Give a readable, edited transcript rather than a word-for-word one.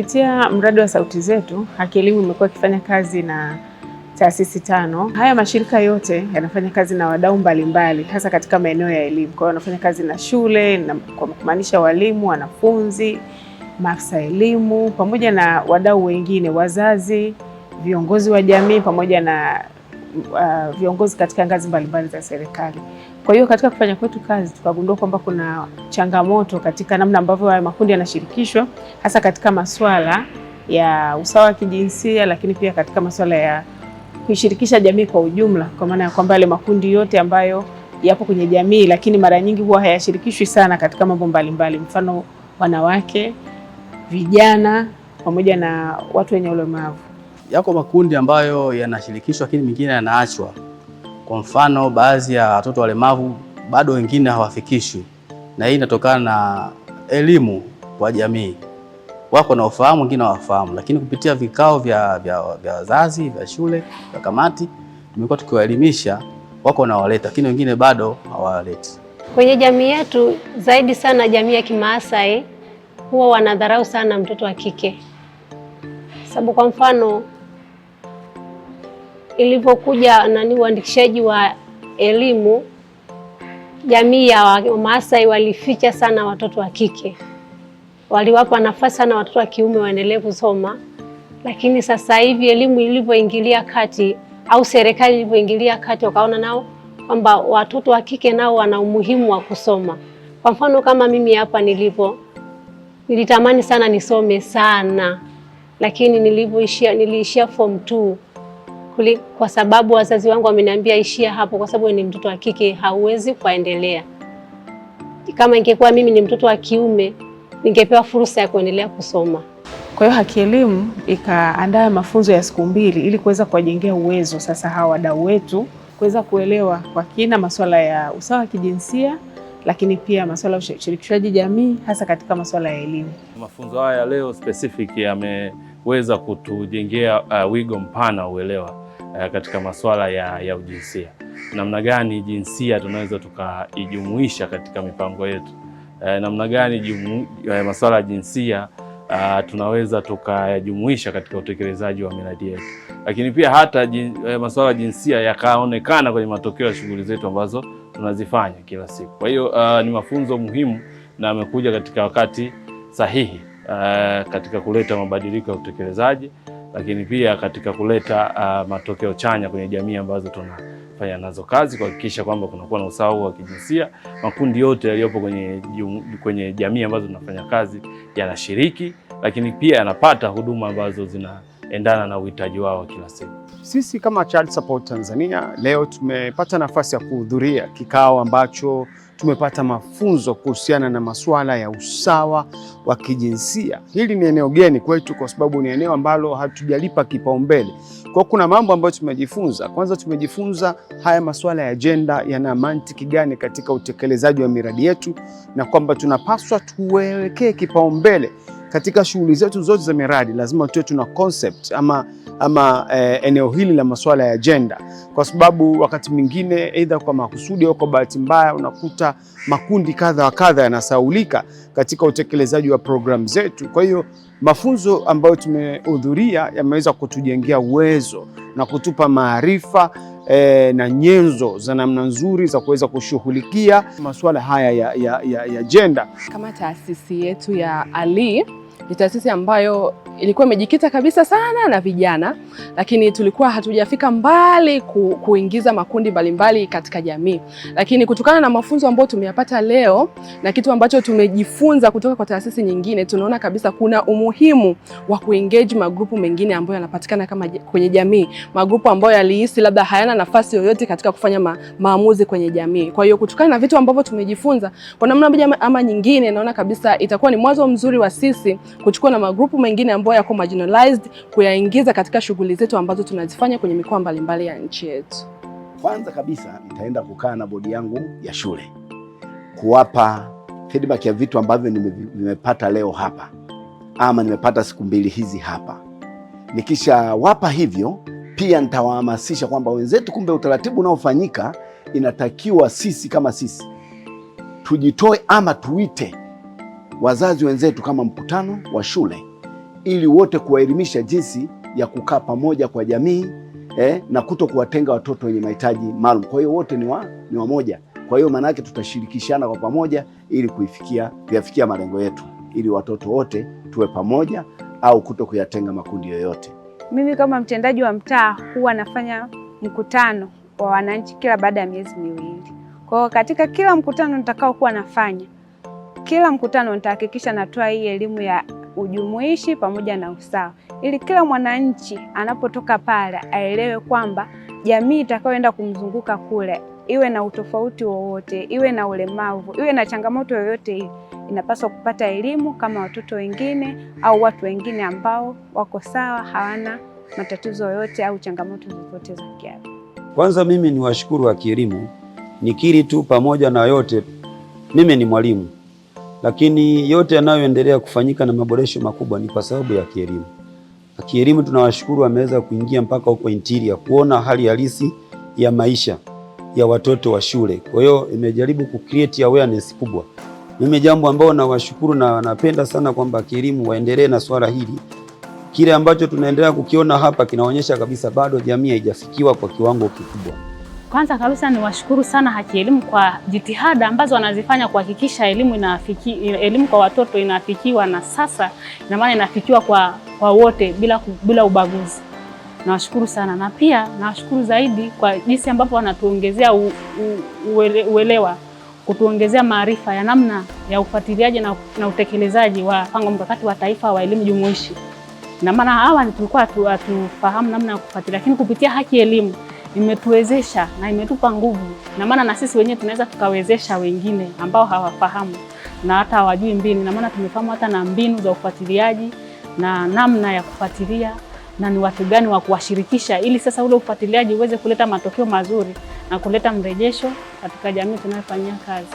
Kupitia mradi wa Sauti Zetu, Haki Elimu imekuwa ikifanya kazi na taasisi tano. Haya mashirika yote yanafanya kazi na wadau mbalimbali, hasa katika maeneo ya elimu. Kwa hiyo wanafanya kazi na shule na kwa kumaanisha walimu, wanafunzi, maafisa elimu, pamoja na wadau wengine, wazazi, viongozi wa jamii, pamoja na viongozi katika ngazi mbalimbali za serikali. Kwa hiyo katika kufanya kwetu kazi tukagundua kwamba kuna changamoto katika namna ambavyo haya makundi yanashirikishwa, hasa katika masuala ya usawa wa kijinsia, lakini pia katika masuala ya kuishirikisha jamii kwa ujumla, kwa maana ya kwamba yale makundi yote ambayo yapo kwenye jamii, lakini mara nyingi huwa hayashirikishwi sana katika mambo mbalimbali, mfano wanawake, vijana pamoja na watu wenye ulemavu. Yako makundi ambayo yanashirikishwa, lakini mengine yanaachwa. Kwa mfano, baadhi ya watoto walemavu bado wengine hawafikishwi, na hii inatokana na elimu kwa jamii. Wako na ufahamu, wengine hawafahamu, lakini kupitia vikao vya wazazi, vya shule, vya kamati, tumekuwa tukiwaelimisha, wako wanawaleta, lakini wengine bado hawawaleti. Kwenye jamii yetu, zaidi sana jamii ya Kimaasai, huwa wanadharau sana mtoto wa kike, sababu kwa mfano ilivyokuja nani uandikishaji wa elimu, jamii ya Wamasai walificha sana watoto wa kike, waliwapa nafasi sana watoto wa kiume waendelee kusoma, lakini sasa hivi elimu ilivyoingilia kati au serikali ilivyoingilia kati, wakaona nao kwamba watoto wa kike nao wana umuhimu wa kusoma. Kwa mfano kama mimi hapa nilipo, nilitamani sana nisome sana, lakini nilivyoishia, niliishia form 2 kwa sababu wazazi wangu wameniambia ishia hapo, kwa sababu ni mtoto wa kike hauwezi kuendelea. Kama ingekuwa mimi ni mtoto wa kiume ningepewa fursa ya kuendelea kusoma. Kwa hiyo Haki Elimu ikaandaa mafunzo ya siku 2 ili kuweza kuwajengea uwezo sasa hawa wadau wetu kuweza kuelewa kwa kina masuala ya usawa wa kijinsia, lakini pia masuala ya ushirikishwaji jamii hasa katika masuala ya elimu. Mafunzo haya leo specific yameweza kutujengea wigo mpana uelewa katika masuala ya ujinsia, namna gani jinsia tunaweza tukaijumuisha katika mipango yetu, namna gani masuala ya jinsia tunaweza tukayajumuisha katika utekelezaji wa miradi yetu, lakini pia hata masuala ya jinsia yakaonekana kwenye matokeo ya shughuli zetu ambazo tunazifanya kila siku. Kwa hiyo ni mafunzo muhimu na amekuja katika wakati sahihi katika kuleta mabadiliko ya utekelezaji, lakini pia katika kuleta matokeo chanya kwenye jamii ambazo tunafanya nazo kazi, kuhakikisha kwamba kunakuwa na usawa wa kijinsia, makundi yote yaliyopo kwenye jamii ambazo tunafanya kazi yanashiriki, lakini pia yanapata huduma ambazo zinaendana na uhitaji wao kila siku. Sisi kama Child Support Tanzania leo tumepata nafasi ya kuhudhuria kikao ambacho tumepata mafunzo kuhusiana na masuala ya usawa wa kijinsia. Hili ni eneo geni kwetu kwa sababu ni eneo ambalo hatujalipa kipaumbele. Kwa kuna mambo ambayo tumejifunza. Kwanza tumejifunza haya masuala ya gender yana mantiki gani katika utekelezaji wa miradi yetu, na kwamba tunapaswa tuwekee kipaumbele katika shughuli zetu zote za miradi. Lazima tuwe tuna concept ama eneo hili la masuala ya gender, kwa sababu wakati mwingine aidha kwa makusudi au kwa bahati mbaya unakuta makundi kadha wa kadha yanasahaulika katika utekelezaji wa programu zetu. Kwa hiyo mafunzo ambayo tumehudhuria yameweza kutujengea uwezo na kutupa maarifa na nyenzo za namna nzuri za kuweza kushughulikia masuala haya ya gender. Kama taasisi yetu ya Ali ni taasisi ambayo ilikuwa imejikita kabisa sana na vijana, lakini tulikuwa hatujafika mbali kuingiza makundi mbalimbali katika jamii. Lakini kutokana na mafunzo ambayo tumeyapata leo na kitu ambacho tumejifunza kutoka kwa taasisi nyingine, tunaona kabisa kuna umuhimu wa kuengage magrupu mengine ambayo yanapatikana kama kwenye jamii, magrupu ambayo yalihisi labda hayana nafasi yoyote katika kufanya maamuzi kwenye jamii. Kwa hiyo kutokana na vitu ambavyo tumejifunza kwa namna moja ama nyingine, naona kabisa itakuwa ni mwanzo mzuri wa sisi kuchukua na magrupu mengine ambayo yako marginalized kuyaingiza katika shughuli zetu ambazo tunazifanya kwenye mikoa mbalimbali ya nchi yetu. Kwanza kabisa nitaenda kukaa na bodi yangu ya shule kuwapa feedback ya vitu ambavyo nimepata leo hapa ama nimepata siku mbili hizi hapa. Nikishawapa hivyo, pia nitawahamasisha kwamba wenzetu, kumbe utaratibu unaofanyika inatakiwa sisi kama sisi tujitoe ama tuite wazazi wenzetu kama mkutano wa shule ili wote kuwaelimisha jinsi ya kukaa pamoja kwa jamii na kuto kuwatenga watoto wenye mahitaji maalum. Kwa hiyo wote ni wamoja. Kwa hiyo maana yake tutashirikishana kwa pamoja ili kuyafikia malengo yetu, ili watoto wote tuwe pamoja au kuto kuyatenga makundi yoyote. Mimi kama mtendaji wa mtaa huwa nafanya mkutano wa wananchi kila baada ya miezi 2. Kwa hiyo katika kila mkutano nitakao kuwa nafanya, kila mkutano nitahakikisha natoa hii elimu ya ujumuishi pamoja na usawa, ili kila mwananchi anapotoka pale aelewe kwamba jamii itakayoenda kumzunguka kule, iwe na utofauti wowote, iwe na ulemavu, iwe na changamoto yoyote ile, inapaswa kupata elimu kama watoto wengine au watu wengine ambao wako sawa, hawana matatizo yoyote au changamoto zozote za kiafya. Kwanza mimi ni washukuru Haki Elimu, nikiri tu pamoja na yote, mimi ni mwalimu, lakini yote yanayoendelea kufanyika na maboresho makubwa ni kwa sababu ya Haki Elimu. Haki Elimu tunawashukuru, wameweza kuingia mpaka huko interior kuona hali halisi ya maisha ya watoto wa shule. Kwa hiyo imejaribu ku create awareness kubwa. Mimi jambo ambao nawashukuru na napenda sana kwamba Haki Elimu waendelee na swala hili. Kile ambacho tunaendelea kukiona hapa kinaonyesha kabisa bado jamii haijafikiwa kwa kiwango kikubwa. Kwanza kabisa ni washukuru sana Haki Elimu kwa jitihada ambazo wanazifanya kuhakikisha elimu kwa watoto inafikiwa, na sasa ina maana inafikiwa kwa wote bila ubaguzi. Nawashukuru sana, na pia nawashukuru zaidi kwa jinsi ambavyo wanatuongezea uelewa, kutuongezea maarifa ya namna ya ufuatiliaji na utekelezaji wa mpango mkakati wa taifa wa elimu jumuishi. Na maana awali tulikuwa hatufahamu namna ya kufuatilia, lakini kupitia Haki Elimu imetuwezesha na imetupa nguvu, na maana na sisi wenyewe tunaweza tukawezesha wengine ambao hawafahamu na hata hawajui mbinu. Na maana tumefahamu hata na mbinu za ufuatiliaji na namna ya kufuatilia na ni watu gani wa kuwashirikisha, ili sasa ule ufuatiliaji uweze kuleta matokeo mazuri na kuleta mrejesho katika jamii tunayofanyia kazi.